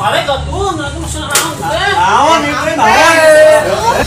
Balik atuh, nanti masih naon teh. Naon ieu teh naon?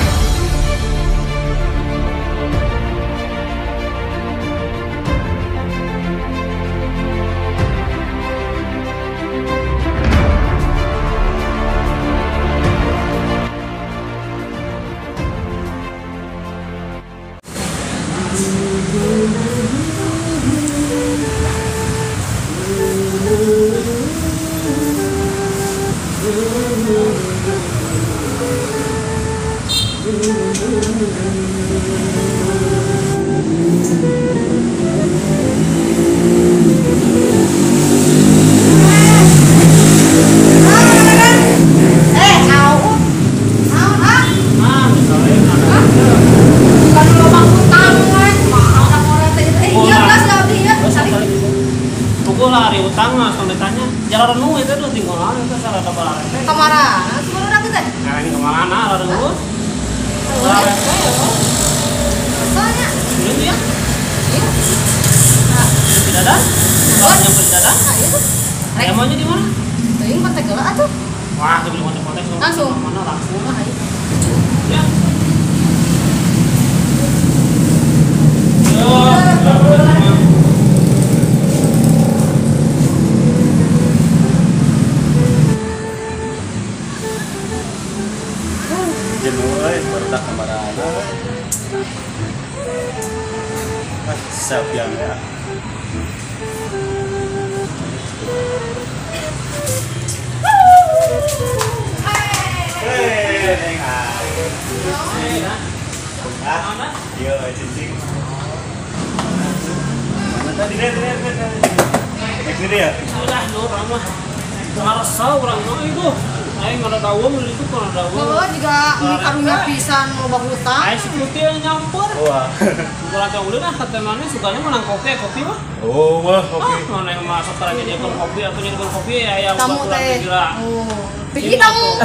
Sukanya menang kopi, kopi mah. Oh, wah, kopi. Ah, mana yang masuk lagi dia kopi atau jadi kopi ya yang tamu teh. Oh, pergi tamu.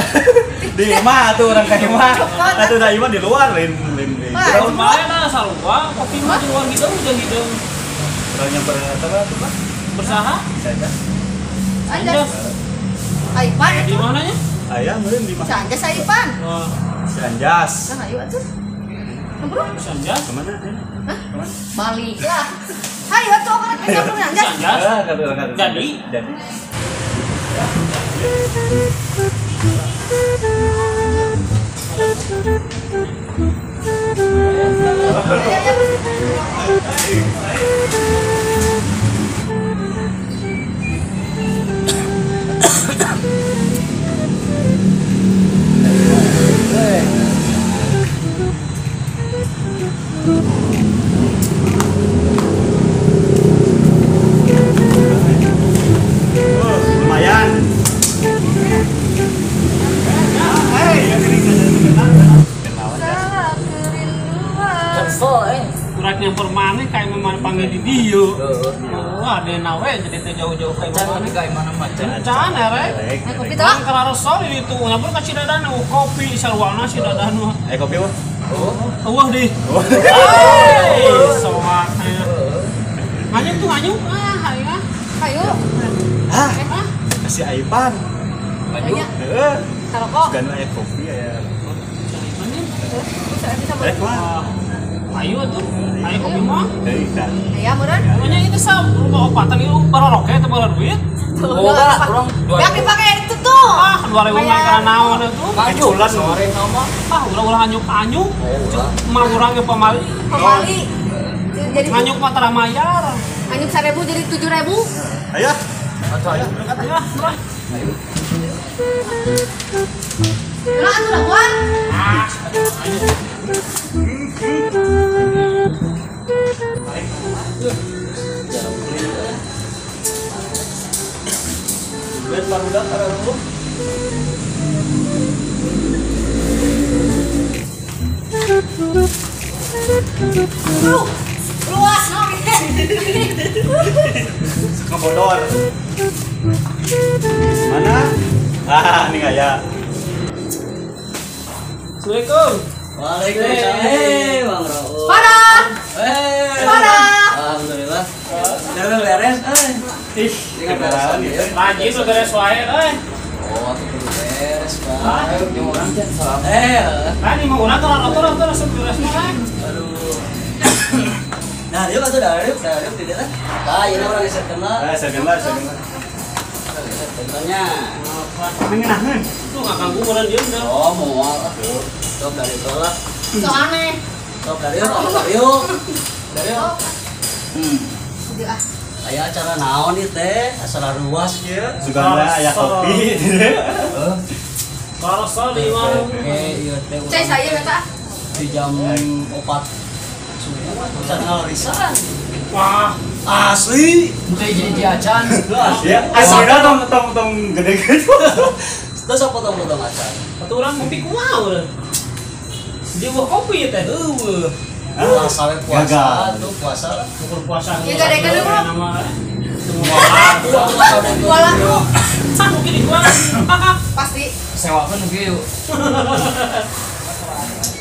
Di imah tuh orang kayak imah. Atuh da imah di luar lain lain. Jauh bae lah sarua, kopi mah di luar gitu udah gitu. Orang nyamper eta tuh, Pak. Bersaha? Saja. Anjas. Aipan. Di mananya? Aya meureun di mana? Anjas Aipan. Oh. Si Anjas. Nah, ayo atuh. Bro. Anjas. Kemana? Hah? Kemana? Balik lah. Hai, atuh kan nyamper Anjas. Jadi. Jadi. Lumayan. Kurat nyamper maneh kayak memang panggil di dieu. Wah, ada nawe jadi teh jauh-jauh kayak mana kayak mana macan. Can erek. Kopi tah. Kararoso di ditu nyamper ka Cidadan kopi sarwana Cidadan mah. Eh kopi mah. Oh, wah deh. Hei, soak. Nganyuk tuh nganyuk. Ah, ayo. Ayo. Ah, kasih Aipan. Banyak. Heeh. Taroko. Sugan aya kopi aya. Rek lah. Ayo tuh, ayo kopi mah. Deui tah. Aya meureun. Pokoknya itu sam, rumah opatan itu baroroke teh bara duit. Oh, urang yang dipakai itu tuh. Ah, 2000 mah kana naon itu. Keculan sore nama. Ah, ulah-ulah anyuk-anyuk. Mah urang ge pamali. Pamali. Jadi anyuk mah tara mayar. Anyuk 1000 jadi 7000. Ayo. Atuh ayo berangkat ayo. Ayo. Lah atuh lah buan. Ah, ayo. Bet barudak kararuh. Luas no. Suka bodor. Mana? Ah, ini gaya. Assalamualaikum. Waalaikumsalam. Hey, Bang Raul. Parah. Hey. Parah. Alhamdulillah. Udah beres, euy. Ih, beres. Rajin udah beres wae, euy. Oh, atuh kudu beres, Pak. Ayo jeung urang can salam. Kan imah urang teh rata-rata resep beres mah. Aduh. Nah, diuk atuh diuk di dieu teh. Tah, ieu urang geser kenal. Geser kenal, geser kenal. Contohnya. Ngenaheun. Tuh ngaganggu urang dieu udah. Oh, moal atuh. Sok dari itu lah. So aneh. Sok dari yuk, dari yuk. Udah ah. Aya acara naon ieu teh? Acara ruas ieu. Suganda aya kopi. Heeh. Karasa di warung. Oke, ieu teh. Cai saya eta. Di jam 4 subuh can ngalarisan. Wah, asli. Teu hiji-hiji acan. Ya, aslina tong tong tong gede-gede. Terus apa potong-potong acan? Atuh urang kopi kumaha urang? Di buah kopi ya teh. Eueuh. Puasa we puasa tuh puasa lah. Ukur puasa. Ieu gadekeun deui mah. Semua laku. Dua laku. Sah mungkin dijual. Pasti. Sewakeun ge yuk.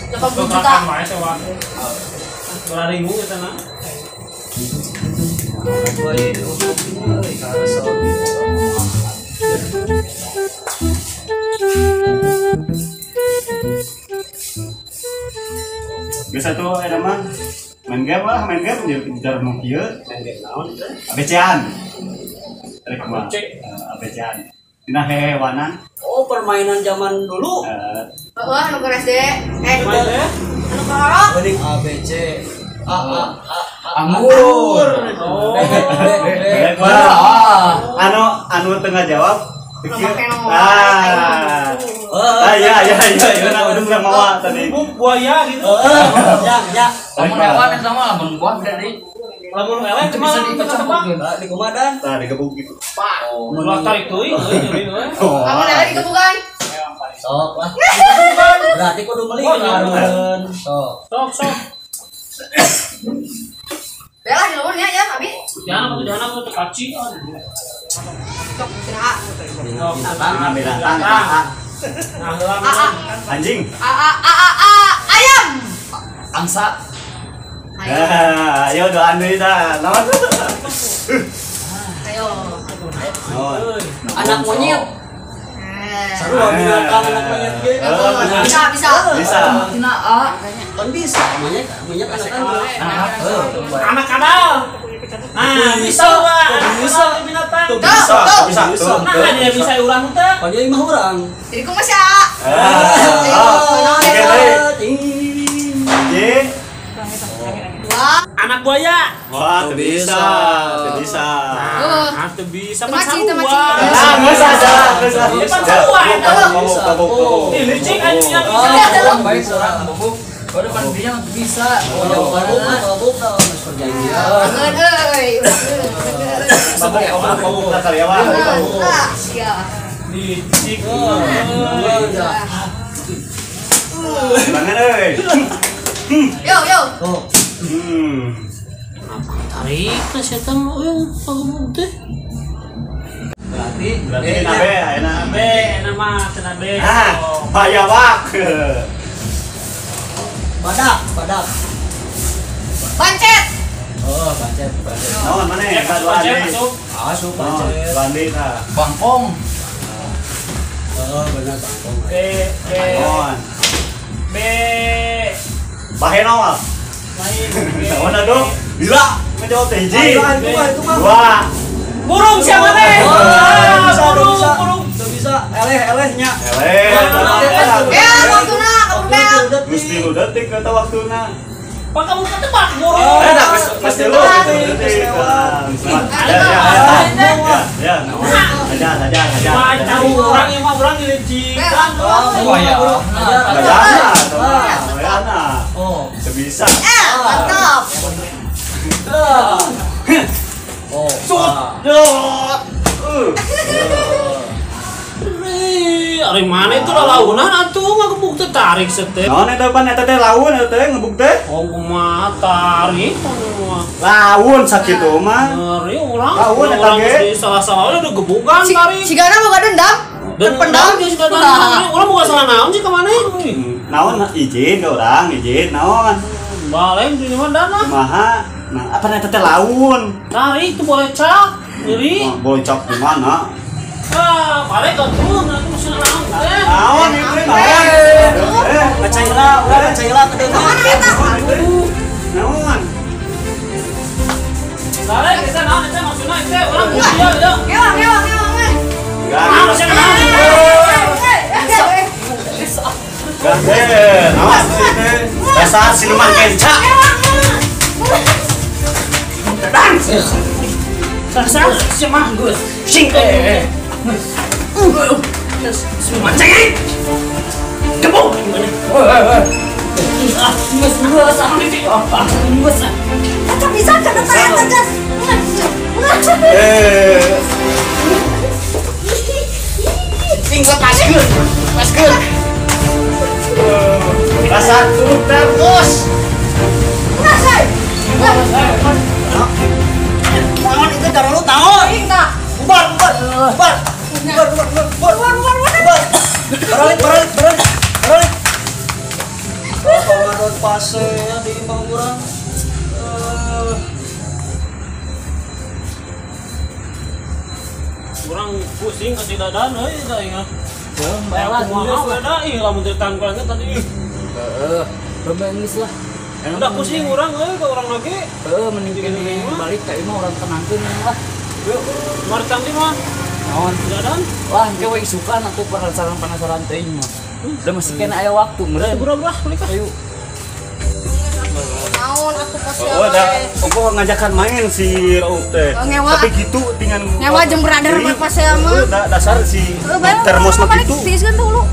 80 juta. Wae sewa. 2.000 eta mah. Biasa tuh ada mah main game lah, main game jadi nu kieu. Main game naon teh? ABC-an. Rek mah. ABC-an. Dina hewanan. Oh, permainan zaman dulu. Wah, anu keur SD. Anu keur Geuning A B C A A A Anggur. Oh. B B. Anu anu tengah jawab. Ah. Ah iya iya iya, iya udah urang mawa tadi. Buaya gitu. Ya ya. Lamun hewan eta mah lamun buah beda deui. Lamun eleh cuma bisa dipecah. Di kumaha Tah digebuk gitu. Pak. Ulah tarik teuing euy nyeri euy. Lamun eleh digebukan. Sok lah. Berarti kudu meuli karueun. Sok. Sok sok. Bela di luhur nya ya, Abi. Jangan atuh jangan atuh kaci. Sok cenah. Binatang, binatang. Nah, heula anjing. A A A A A ayam. Angsa. Ayo doan deui tah. Naon? Ayo. Anak monyet. Seru binatang anak monyet ge. Bisa, bisa. Bisa. Tina A. Kan bisa, monyet, monyet anak kan. Anak kadal. Nah, bisa Pak. Bisa binatang. Bisa, bisa. Nah, dia bisa urang teh. Pan dia imah urang. Jadi kumaha sih, A? J. Anak buaya. Wah, teu bisa, teu bisa. Nah, teu bisa Maci, pan maci. Ah, geus salah, geus salah. Pan sarua eta. Bobok, Ih, licik anjing yang bisa. Baik urang bobok. Baru pan dia bisa. Oh, bobok, bobok geus perjanjian. Angeun euy. Bobok, bobok lah karyawan. Ah, sia. Licik. Banget euy. Yo, yo. Tarik ka sia teh mah euy pagebug teh. Berarti berarti na B ayeuna. B enak mah cenah B. Ah, bayawak. Badak, badak. Bancet. Oh, bancet, bancet. Naon maneh? Eta dua Bancet andi. masuk. Asup bancet. Dua andi tah. Bangkong. Oh, benar bangkong. B B Naon? B. Baheno mah. Lain. Naon atuh? Bila ngejawab teh hiji. Dua. Burung siapa teh? Bisa, Burung, bisa. burung. Tuh bisa, eleh, elehnya. Eleh. Ya, waktuna kabur beak. Geus 3 detik eta waktuna. Pak kamu ketebak burung. Eh, nah, geus geus 3 detik. Ya, ya, ya. Ya, ajar, ajar, ajar. Wah, tahu orang yang mah orang dilicikan. Buaya. Bayana, bayana. Oh. Bisa. Mantap. Oh. Sut. Dot. Ari mana itu lalaunan atuh ngagebuk teh tarik seteh. Naon eta pan eta teh laun eta teh ngebuk teh? Oh kumaha tarik kumaha. Laun sakitu mah. Ngeri urang. Laun eta ge. Salah-salah udah gebukan tarik. Sigana boga dendam. Terpendam geus sudah dendam. Urang boga salah naon sih ka maneh? Naon izin ke urang, izin naon. Baleng di mana dana? Kumaha? Nah, apa eta teh laun? Tarik tuh boleh cak. Ngeri. Boleh cak di mana? Ah, balik atuh. Naon? Salah kita naon eta maksudna eta urang dia ya. Ngewa ngewa ngewa. Gak, dasar siluman kenca. Dan, dasar siluman gue. Sing, siluman cengeng. Gebuk. Bisa kan tegas. Tinggal paskeun, paskeun. Dasar turun terus. Naon itu cara lu naon? Bubar, bubar, bubar. Bubar, bubar, bubar, bubar, bubar. Baralik, baralik, baralik, baralik. Pengaruh fase di imah urang. Urang pusing kasih dadan euy da ingat. Heuh, kumaha we da ih lamun teh tangkuan tadi. Heeh, bebeungis lah. Udah pusing urang euy ke urang lagi. Heeh, mending kene balik ka imah urang tenangkeun lah. Yuk, mari tang di mah. Naon? Dadan. Wah, engke we isukan atuh penasaran-penasaran teuing mah. Udah masih kena aya waktu meureun. Bro-bro, balik ah. Ayo. Naon atuh pasti. Oh, dah ongko ngajakan main si Rauf teh. Tapi gitu dengan ngewa jeung brother mah pasea mah. Dasar si termos mah gitu. Tiiskeun tuh lu.